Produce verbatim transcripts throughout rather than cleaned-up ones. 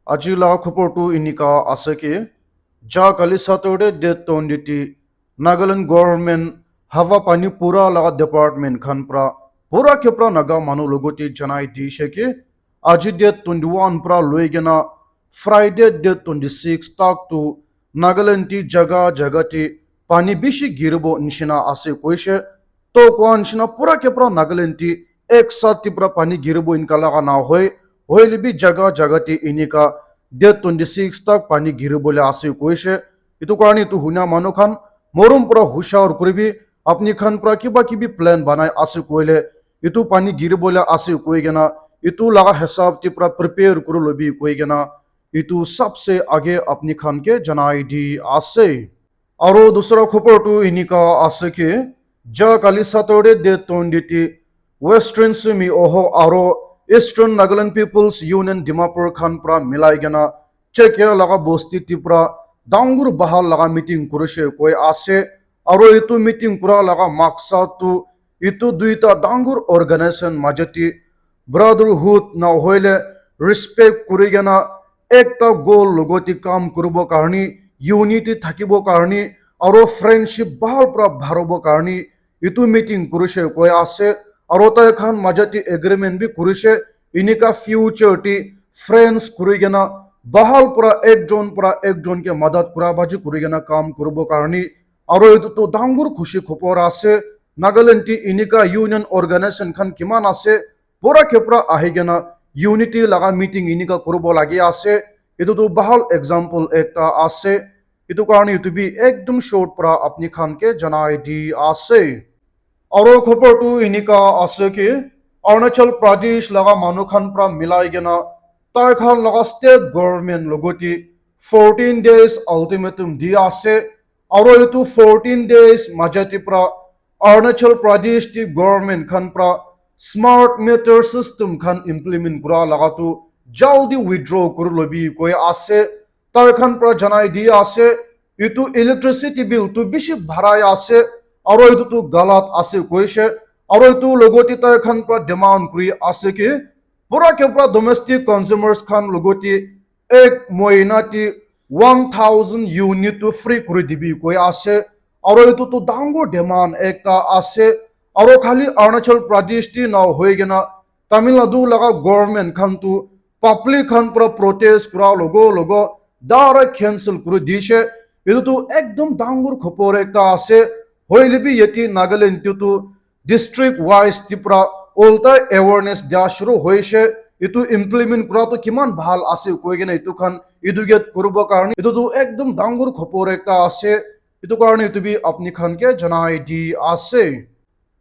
Aji laga khobor tu enika ase ki, ja kali Saturday date twenty ti Nagaland government hawa pani pura laga department khan pra pura ke pra Naga manu logote janai dishe ki, aji date twenty one pra loi kena Friday date twenty six tak tu Nagaland ti jaga jaga ti pani bishi giribo nishina ase koishe. To koa nishina pura ke pura Nagaland ti ek sat ti pura pani giribo inka laga na hoi, hoile bi jaga jaga ti inika date twenty six tak pani giribole ase koishe. Itu karni itu hunia manu khan morom pura hushar kuribi, apni khan pura kiba kibi plan banai ase koile, itu pani giribole ase koi kena, itu laga hisab ti pura prepare kuri lobi koi kena, itu sabse age apni khan ke janai di ase. Aro dusra khobor tu enika ase ki, ja kali Saturday date twenty ti Western Sumi Oho aro Eastern Nagaland People's Union Dimapur khan pra milai kena Chekia laga bosti ti pra dangur bahal laga meeting kurishe koi ase. Aro itu meeting kura laga maksad tu itu duita dangur organization majati brotherhood na hoile respect kuri kena ekta goal logoti kam kuribo karni, unity thakibo karni, aro friendship bahal pra bharibo karni itu meeting kurishe koi ase. Aro tai khan majati agreement bi kurishe, inika future ti friends kuri kena bahal pra ekjon pra ekjon ke madat kura baji kuri kena kam kuribo karni. Aro itu tu dangur khushi khobor ase. Nagaland ti inika union organization khan kiman ase, pura ke pura ahi kena unity laga meeting inika kuribo lagi ase. Itu tu bahal example ekta ase. Itu karni itu bi ekdom short pra apni khan ke janai di ase. Aro khobor tu inika ase ki, Arunachal Pradesh laga manu khan pra milai kena tai khan laga state government logoti fourteen days ultimatum di ase. Aro itu fourteen days majati pra Arunachal Pradesh ti government khan pra smart meter system khan implement kura laga tu jaldi withdraw kuri lobi koi ase. Tai khan pra janai di ase, itu electricity bill tu bishi bharai ase, aro itu tu galat ase koishe, aro itu logoti tai khan pra demand kuri ase ki, pura ke pura domestic consumers khan logoti ek mohina ti one thousand unit tu free kuri dibi koi ase. Aro itu tu dangur demand ekta ase. Aro khali Arunachal Pradesh ti na hoi kena Tamil Nadu laga government khan tu public khan pura protest kura logo logo dara cancel kuri dishe. Itu tu ekdom dangur khobor ekta ase. Hoile bi yati Nagaland ti tu district wise ti pura olta awareness dia shuru hoishe. Itu implement kura tu kiman bhal ase koi kena itu khan educate kuribo karni. Itu tu ekdom dangur khobor ekta ase. Itu karni itu bi apni khan ke janai di ase.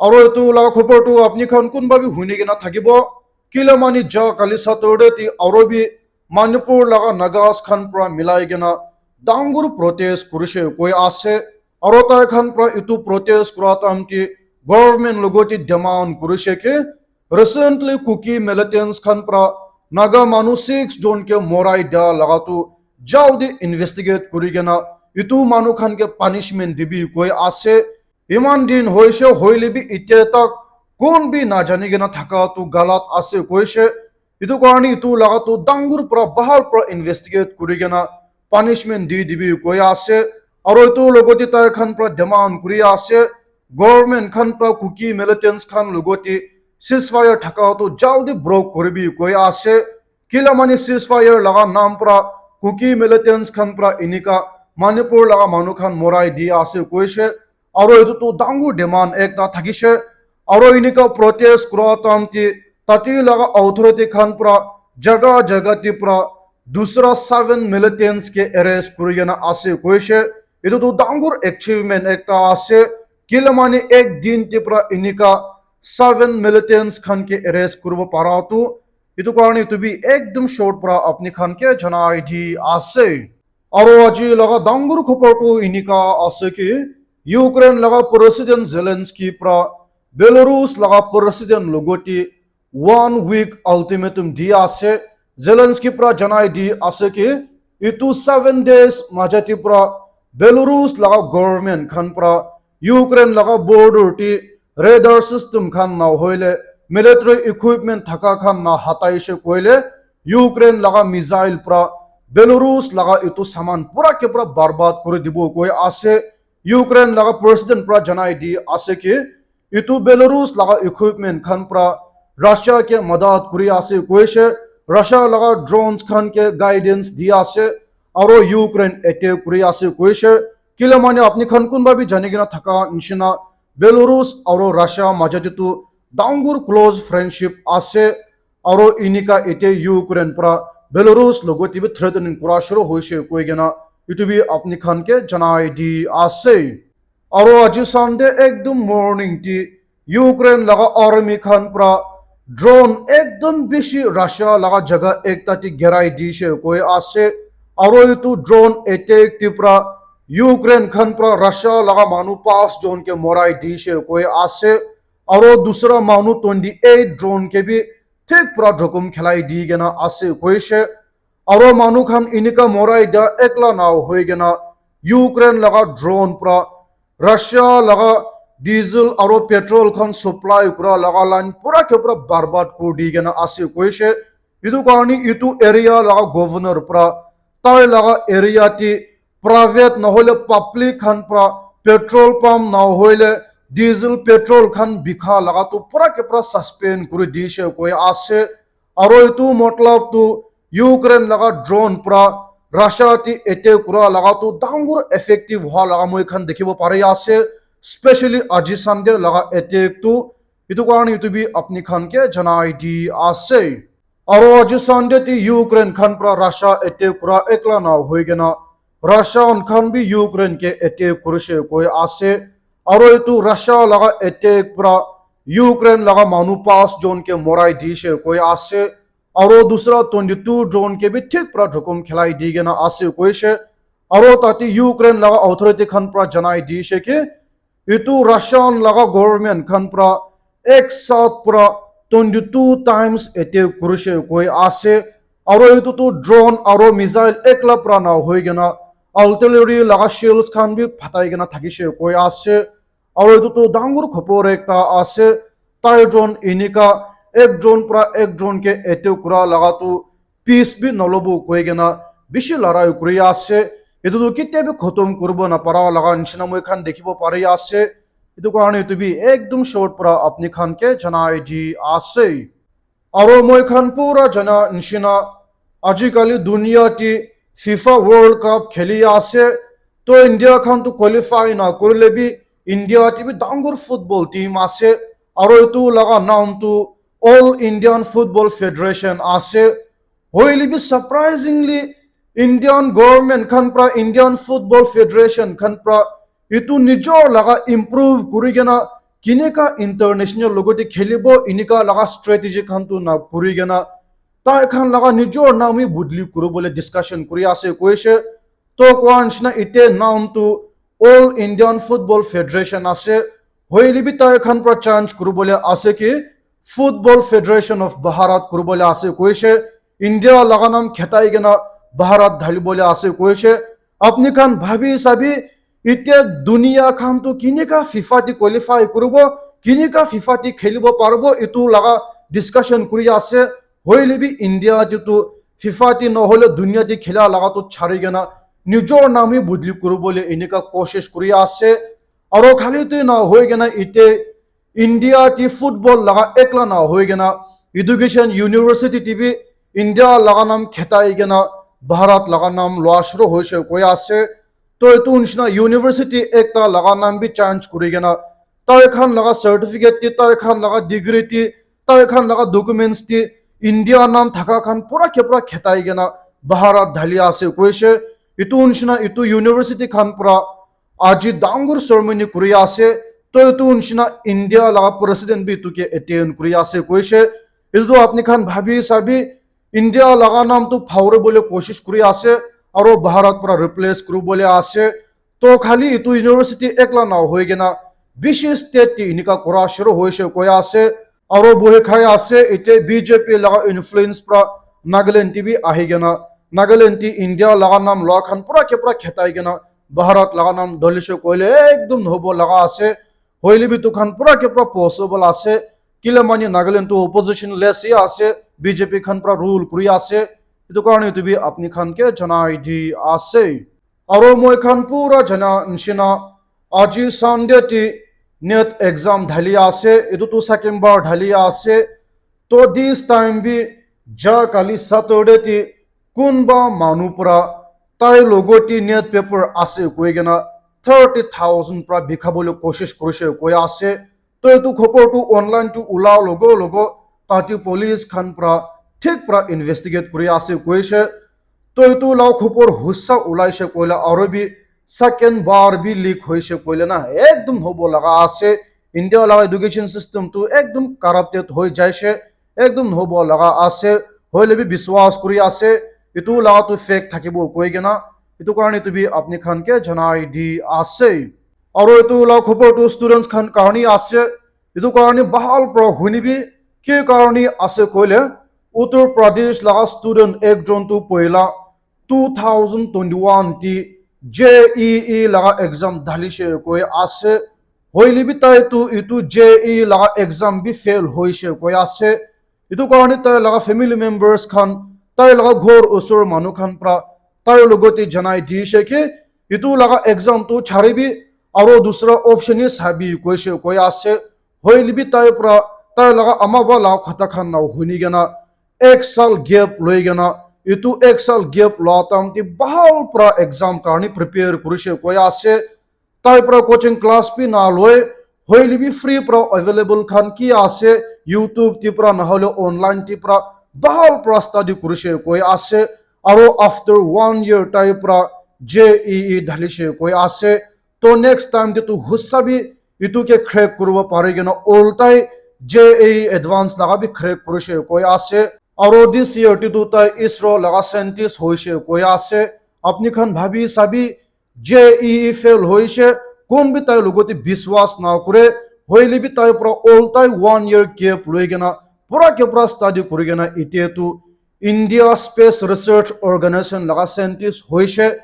Aro itu laga khobor tu apni khan kunba bi huni kena thakibo. Kila mani ja kali Saturday ti aro bi Manipur laga Nagas khan pra milai kena dangur protest kurishe koi ase. Aro tai khan pra itu protest kura time ti government logoti demand kurishe ki recently Kuki militants khan pra Naga manu six jon ke morai dia laga tu jaldi investigate kuri kena itu manu khan ke punishment dibi koi ase. Iman din hoise hoile bi itya tak kun bi najani kena thaka tu galat ase koise. Itu karni itu laga tu dangur pra bahal pra investigate kuri kena punishment di dibi koi ase. Aro itu logoti tai khan pra demand kuri ase. Government khan pra Kuki militants khan logoti ceasefire thaka tu jaldi brok kuribi koi ase. Kila mani ceasefire laga nam pra Kuki militants khan pra inika Manipur laga manu khan morai di ase koise. Aro itu tu dangur demand ekta thakishe. Aro inika protest kura time ti tate laga authority khan pra jaga jaga ti pra dusra seven militants ke arrest kuri kena ase koise. Itu tu dangur achievement ekta ase. Kila mani ek din ti pra inika seven militants khan ke arrest kuribo para tu. Itu karni itu bi ekdom short pra apni khan ke janai di ase. Aro aji laga dangur khobor tu inika ase ki Ukraine laga President Zelensky pra Belarus laga President logoti one week ultimatum di ase. Zelensky pra janai di ase ki itu seven days majati pra Belarus laga government khan pra Ukraine laga border ti radar system khan na hoile military equipment thaka khan na hataishe koile Ukraine laga missile pra Belarus laga itu saman pura ke pura barbad kuri dibo koi ase. Ukraine laga president pra janai di ase ki itu Belarus laga equipment khan pra Russia ke madad kuri ase koishe, Russia laga drones khan ke guidance di ase, aro Ukraine attack kuri ase koishe. Kile mane apni khan kunba bi jani kena thaka nishina Belarus aro Russia maja te tu dangur close friendship ase, aro inika ete Ukraine pra Belarus logote bi threatening kura shuru hoishe koi kena itu bi apni khan ke janai di ase. Aro aji Sunday ekdom morning te Ukraine laga army khan pra drone ekdom bishi Russia laga jaga ekta te gerai dishe koi ase. Aro itu drone attack te pra Ukraine khan pra Russia laga manu pas jon ke morai dishe koi ase. Aro dusra manu twenty eight drone ke bi thik pra jokhom khelai di kena ase koishe. Aro manu khan inika morai dia ekla nao hoi kena Ukraine laga drone pra Russia laga diesel aro petrol khan supply kura laga line pura ke pura barbad kuri di kena ase koishe. Itu karni itu area laga governor pra tai laga area te private nohoile public khan pra petrol pump nohoile diesel petrol khan bikha laga tu pura ke pura suspend kuri dishe koi ase. Aro itu matlab tu Ukraine laga drone pra Russia te attack kura laga tu dangur effective hua laga moi khan dikhibo pari ase, specially aji Sunday laga attack tu. Itu karni itu bi apni khan ke janai di ase. Aro aji Sunday te Ukraine khan pra Russia attack kura ekla nao hoi kena Russia khan bi Ukraine ke attack kurishe koi ase. Aro itu Russia laga attack pra Ukraine laga manu pas jon ke morai dishe koi ase. Aro dusra twenty two drone ke bi thik pra jokhom khelai di kena ase koishe. Aro tate Ukraine laga authority khan pra janai dishe ki itu Russian laga government khan pra ek sath pra twenty two times attack kurishe koi ase. Aro itu tu drone aro missile ekla pra nao hoi kena artillery laga shells khan bi phatai kena thakishe koi ase. Aro itu tu dangur khopor ekta ase. Tai drone inika ek drone pra ek drone ke attack kura laga tu peace bi nolobo koi kena bishi larai kuri ase. Itu tu ketia bi khotom kuribo napara laga nishina moi khan dikhibo pari ase. Itu karni itu bi ekdom short pra apni khan ke janai di ase. Aro moi khan pura jana nishina ajikali dunia te FIFA World Cup kheli ase. To India khan tu qualify na kurile bi India te bi dangur football team ase. Aro itu laga naam tu All Indian Football Federation ase. Hoile bi surprisingly Indian government khan pra, Indian Football Federation khan pra itu nijor laga improve kuri kena kinika international logote khelibo inika laga strategy khan tu na kuri kena tai khan laga nijor naam hi budli kuribole discussion kuri ase koishe. To koa nishina ite naam tu All Indian Football Federation ase. Hoile bi tai khan pra change kuribole ase ki Football Federation of Bharat kuribole ase koishe. India laga naam khetai kena Bharat dhalibole ase koishe. Apni khan bhabi sabi, itia dunia khan tu kinika FIFA te qualify kuribo, kinika FIFA te khelibo paribo, itu laga discussion kuri ase. Hoile bi India te tu FIFA te nohole dunia te khela laga tu chari kena nijor naam hi budli kuribole inika koshish kuri ase. Aro khali tu na hoi kena ite India te football laga ekla na hoi kena education university te bi India laga naam khetai kena Bharat laga naam loa shuru hoishe koi ase. To itu nishina university ekta laga naam bi change kuri kena tai khan laga certificate te, tai khan laga degree te, tai khan laga documents te India naam thaka khan pura ke pura khetai kena Bharat dhali ase koishe. Itu nishina itu university khan pra aji dangur ceremony kuri ase. To itu nishina India laga president bi itu ke attend kuri ase koishe. Itu tu apni khan bhabi sabi, India laga naam tu phauribole koshish kuri ase, aro Bharat pra replace kuribole ase. To khali itu university ekla na hoi kena bishi state te inika kura shuru hoishe koi ase. Aro buhi khai ase, ite B J P laga influence pra Nagaland te bi ahi kena, Nagaland te India laga naam loa khan pura ke pura khetai kena Bharat laga naam dholishe koile ekdom nohobo laga ase. Hoile bi itu khan pura ke pura possible ase. Kile mani Nagaland tu opposition less hi ase. B J P khan pra rule kuri ase. Etu karne etu bi apni khan ke janai di ase. Aro moi khan pura jana nishina, aji Sunday ti NET exam dhali ase, etu tu second bar dhali ase. To this time bi ja kali Saturday ti kunba manu pra tai logot ti NET paper ase koi kena thirty thousand pra bikhabole koshish kurishe koi ase. To etu khobor tu online tu ula logo logo tate police khan pra thik pra investigate kuri ase koishe. To etu la khobor hussa ulaishe koile aro bi second bar bi leak hoishe koile na ekdum hobo laga ase. India la education system tu ekdum corrupted hoi jaishe, ekdum hobo laga ase. Hoile bi biswas kuri ase etu la tu fake thakibo koi kena etu karne tu bi apni khan ke janai di ase. Aro etu la khobor tu students khan karne ase. Etu karne bahal pra huni bi ki karne ase koile Uttar Pradesh laga student ekjon tu poila two thousand twenty-one ti J E E laga exam dhalishe koi ase. Hoile bi tai tu etu J E E laga exam bi fail hoishe koi ase. Etu karne tai laga family members khan, tai laga ghor usor manu khan pra tai logote janai dishe ki etu laga exam tu charibi aro dusra option hi sabi koishe koi ase. Hoile bi tai pra tai laga ama ba la khota khan na huni kena ek sal gap loi kena etu ek sal gap la time ti bahal pra exam karne prepare kurishe koi ase. Tai pra coaching class bi na loi, hoile bi free pra available khan ki ase, YouTube ti pra na hole online ti pra bahal pra study kurishe koi ase. Aro after one year tai pra J E E dhalishe koi ase. To next time te tu hussa bi etu ke crack kuribo pari kena oltai J E E advance laga bi crack kurishe koi ase. Aro this year te tu tai ISRO laga scientist hoishe koi ase. Apni khan bhabi sabi J E E fail hoishe, kun bi tai logote biswas na kure, hoile bi tai pra oltai one year gap loi kena pura ke pura study kuri kena etia tu India Space Research Organization laga scientist hoishe.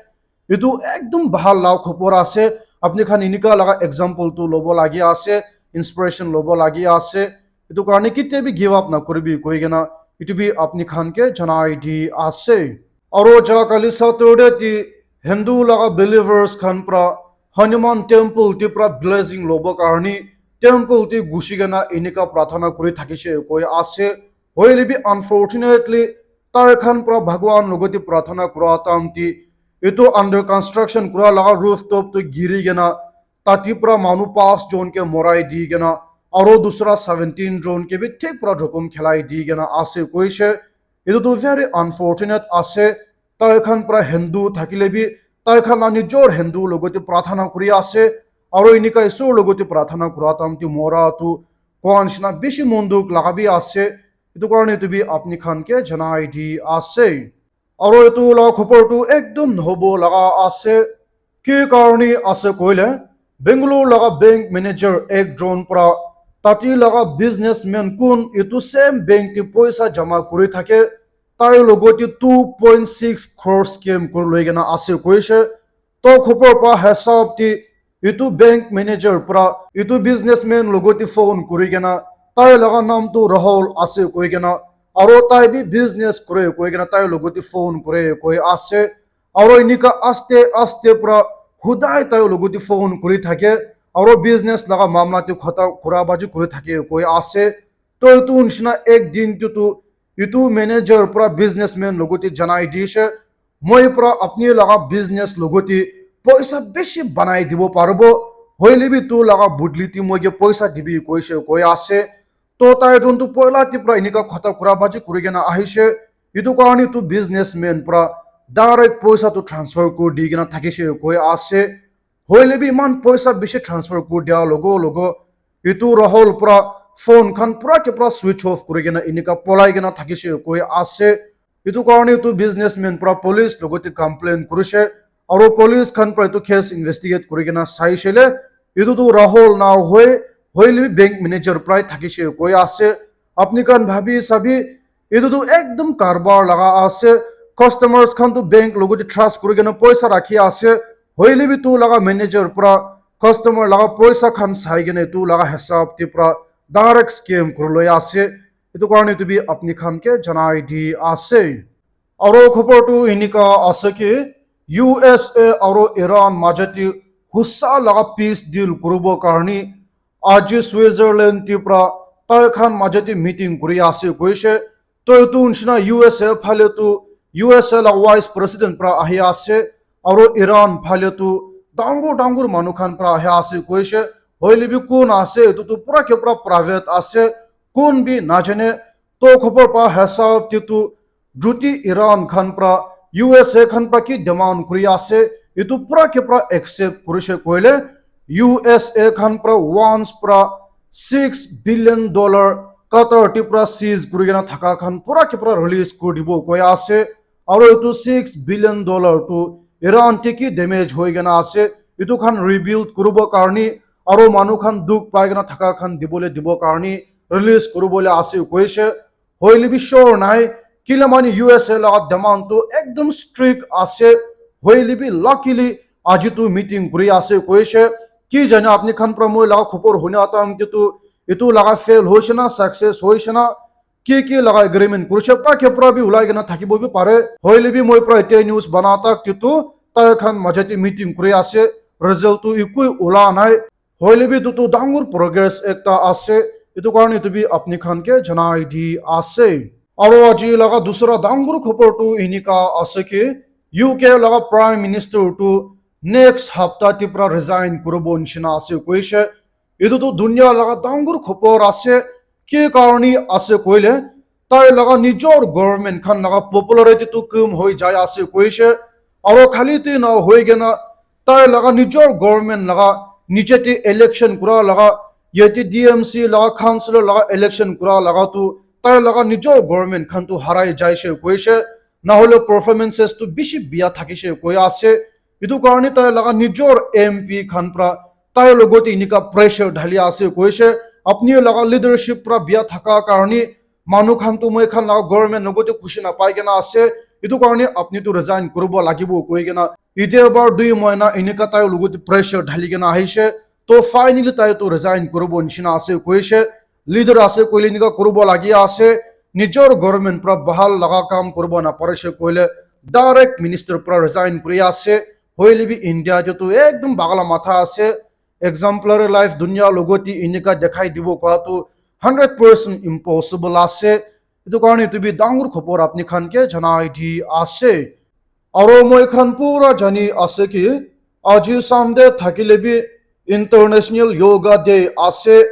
Etu ekdum bahal la khobor ase. Apni khan enika laga example tu lobo lagi ase, inspiration lobo lagi ase. Etu karne ketia bi give up na kuribi koi kena etu bi apni khan ke janai di ase. Aro ja kali Saturday ti Hindu laga believers khan pra Hanuman temple ti pra blessing lobo karne temple ti gushi kena enika prathana kuri thakishe koi ase. Hoile bi unfortunately tai khan pra Bhagwan logote prathana kura time ti etu under construction kura laga rooftop tu giri kena tate pra manu pas jon ke morai di kena aro dusra seventeen jon ke bi thik pra jokhom khelai di kena ase koishe. Etu tu very unfortunate ase. Tai khan pra Hindu thakile bi tai khan la nijor Hindu logote prathana kuri ase. Aro enika Isor logote prathana kura time ti mora tu koa nishina bishi mon dukh laga bi ase. Etu karne etu bi apni khan ke janai di ase. Aro etu la khobor tu ekdum nohobo laga ase. Ki karne ase koile, Bangalore laga bank manager ekjon pra tate laga businessman kun etu same bank te poisa jama kuri thake, tai logote two point six crore scam kuri loi kena ase koishe. To khobor pa hisab te etu bank manager pra etu businessman logote phone kuri kena tai laga naam tu Rahul ase koi kena aro tai bi business kure koi kena tai logote phone kure koi ase. Aro enika aste aste pra hudai tai logote phone kuri thake aro business laga mamla te khota kura baji kuri thake koi ase. To etu nishina ek din tu tu etu manager pra businessman logote janai dishe, moi pra apni laga business logote poisa bishi banai dibo paribo, hoile bi tu laga budli ti moi ke poisa dibi koishe koi ase. To tai jon tu poila ti pra enika khota kura baji kuri kena ahishe. Etu karne tu businessman pra direct poisa tu transfer kuri di kena thakishe koi ase. Hoile bi iman poisa bishi transfer kuri dia logo logo etu Rahul pra phone khan pura ke pura switch off kuri kena enika polai kena thakishe koi ase. Etu karne etu businessman pra police logote complain kurishe. Aro police khan pra etu case investigate kuri kena saishe le etu tu Rahul na hoi, hoile bi bank manager pra thakishe koi ase. Apni khan bhabi sabi, etu tu ekdum karbar laga ase. Customers khan tu bank logote trust kuri kena poisa rakhi ase. Hoile bi tu laga manager pra customer laga poisa khan sai kena etu laga hisab te pra direct scam kuri loi ase. Etu karne etu bi apni khan ke janai di ase. Aro khobor tu enika ase ki U S A aro Iran majati husa laga peace deal kuribo karne aji Switzerland te pra tai khan majati meeting kuri ase koishe. To etu nishina U S A phale tu U S A la vice president pra ahi ase aro Iran phale tu dangor dangor manu khan pra ahi ase koishe. Hoile bi kun ase etu tu pura ke pura private ase, kun bi najane. To khobor pa hisab te tu juti Iran khan pra U S A khan pra ki demand kuri ase, etu pura ke pura accept kurishe koile U S A khan pra once pra six billion dollar Qatar te pra seize kuri kena thaka khan pura ke pura release kuri dibo koi ase. Aro etu six billion dollar tu Iran te ki damage hoi kena ase, etu khan rebuild kuribo karne aro manu khan dukh pai kena thaka khan dibole dibo karne release kuribole ase koishe. Hoile bi sure nai, kile mani U S A laga demand tu ekdom strict ase. Hoile bi luckily aji tu meeting kuri ase koishe. Ki jane apni khan pra moi laga khobor huna time te tu etu laga fail hoishe na success hoishe na, ki ki laga agreement kurishe pra ke pra bi ulai kena thakibo bi pare. Hoile bi moi pra ete news bana tak te tu tai khan majati meeting kuri ase, result tu ekoi ula nai. Hoile bi etu tu dangor progress ekta ase, etu karne etu bi apni khan ke janai di ase. Aro aji laga dusra dangor khobor tu enika ase ki U K laga Prime Minister tu next hapta te pra resign kuribo nishina ase koishe. Etu tu dunia laga dangor khobor ase, ki karne ase koile tai laga nijor government khan laga popularity tu kum hoi jai ase koishe. Aro khali te na hoi kena tai laga nijor government laga niche te election kura laga, yate D M C laga councillor laga election kura laga tu tai laga nijor government khan tu harai jaishe koishe, nahole performances tu bishi biya thakishe koi ase. Etu karne tai laga nijor M P khan pra tai logote enika pressure dhali ase koishe, apni laga leadership pra biya thaka karne manu khan tu moi khan laga government logote khushi napai kena ase, etu karne apni tu resign kuribo lagibo koi kena. Etiya bar dui moina enika tai logote pressure dhali kena ahishe, to finally tai tu resign kuribo nishina ase koishe. Leader ase koile enika kuribo lagi ase, nijor government pra bahal laga kam kuribo naparishe koile direct minister pra resign kuri ase. Hoile bi India te tu ekdom bagala matha ase. Exemplary life dunia logote enika dekhai dibo koa tu hundred percent impossible ase. Etu karne etu bi dangor khobor apni khan ke janai di ase. Aro moi khan pura jani ase ki aji Sunday thakile bi International Yoga Day ase.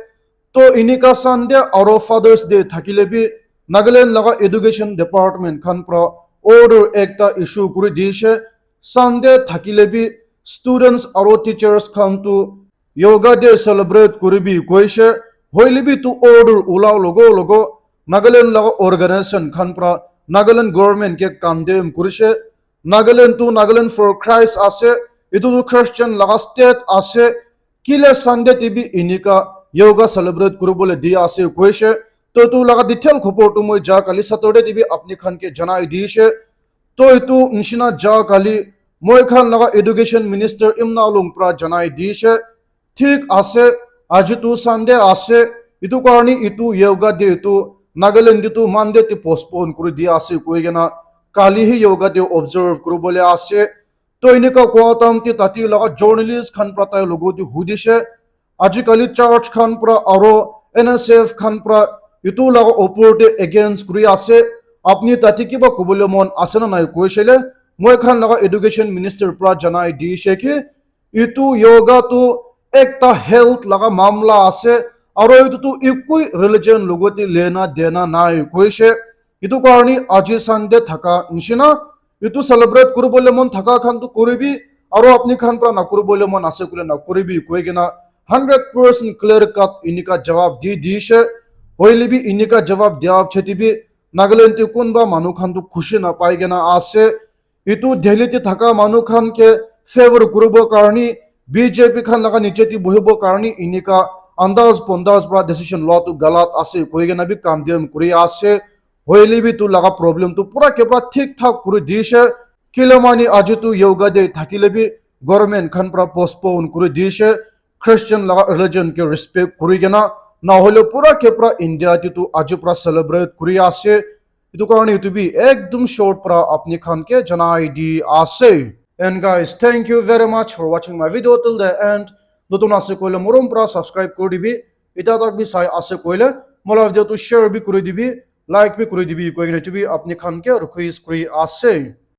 To enika Sunday aro Father's Day thakile bi Nagaland laga education department khan pra order ekta issue kuri dishe. Sunday thakile bi students aro teachers khan tu Yoga Day celebrate kuribi koishe, hoile bi tu order ula logo logo Nagaland laga organization khan pra Nagaland government ke condemn kurishe. Nagaland tu Nagaland for Christ ase, etu tu Christian laga state ase, kile Sunday te bi enika yoga celebrate kuribole di ase koishe. To etu laga detail khobor tu moi ja kali Saturday te bi apni khan ke janai dishe. To etu nishina ja kali moi khan laga education minister Imna Lung pra janai dishe. Thik ase, aji tu Sunday ase, etu karne etu yoga day tu Nagaland te tu Monday te postpone kuri dia ase koi kena kali hi yoga day observe kuribole ase. To enika koa time te tate laga journalist khan pra tai logot te hudishe, ajikali church khan pra aro N S F khan pra etu laga opor te against kuri ase. Apni tate kiba kobole mon ase na nai koishele, moi khan laga education minister pra janai dishe ki etu yoga tu ekta health laga mamla ase, aro etu tu ekoi religion logot te lena dena nai koishe. Etu karne aji Sunday thaka nishina etu celebrate kuribole mon thaka khan tu kuribi, aro apni khan pra na kuribole mon ase koile na kuribi koi kena hundred percent clear cut enika jawab di dishe. Hoile bi enika jawab dia pichete bi Nagaland te kunba manu khan tu khushi na pai kena ase. Etu Delhi te thaka manu khan ke favor kuribo karne, B J P khan laga niche te bohibo karne enika andaz pondaz pra decision loa tu galat ase koi kena bi condemn kuri ase. Hoile bi etu laga problem tu pura ke pura thik thak kuri dishe. Kile mani aji tu yoga day thakile bi government khan pra postpone kuri dishe. Christian laga religion ke respect kuri kena Na hoile pura ke pura India te tu aji pura celebrate kuri ase. Etu karne etu bi ekdum short pura apni khan ke janai di ase. And guys, thank you very much for watching my video till the end. Notun ase koile morom pura subscribe kuri dibi. Ita tak bi sai ase koile mola video tu share bi kuri dibi, like bi kuri dibi koi kena etu bi apni khan ke request kuri ase.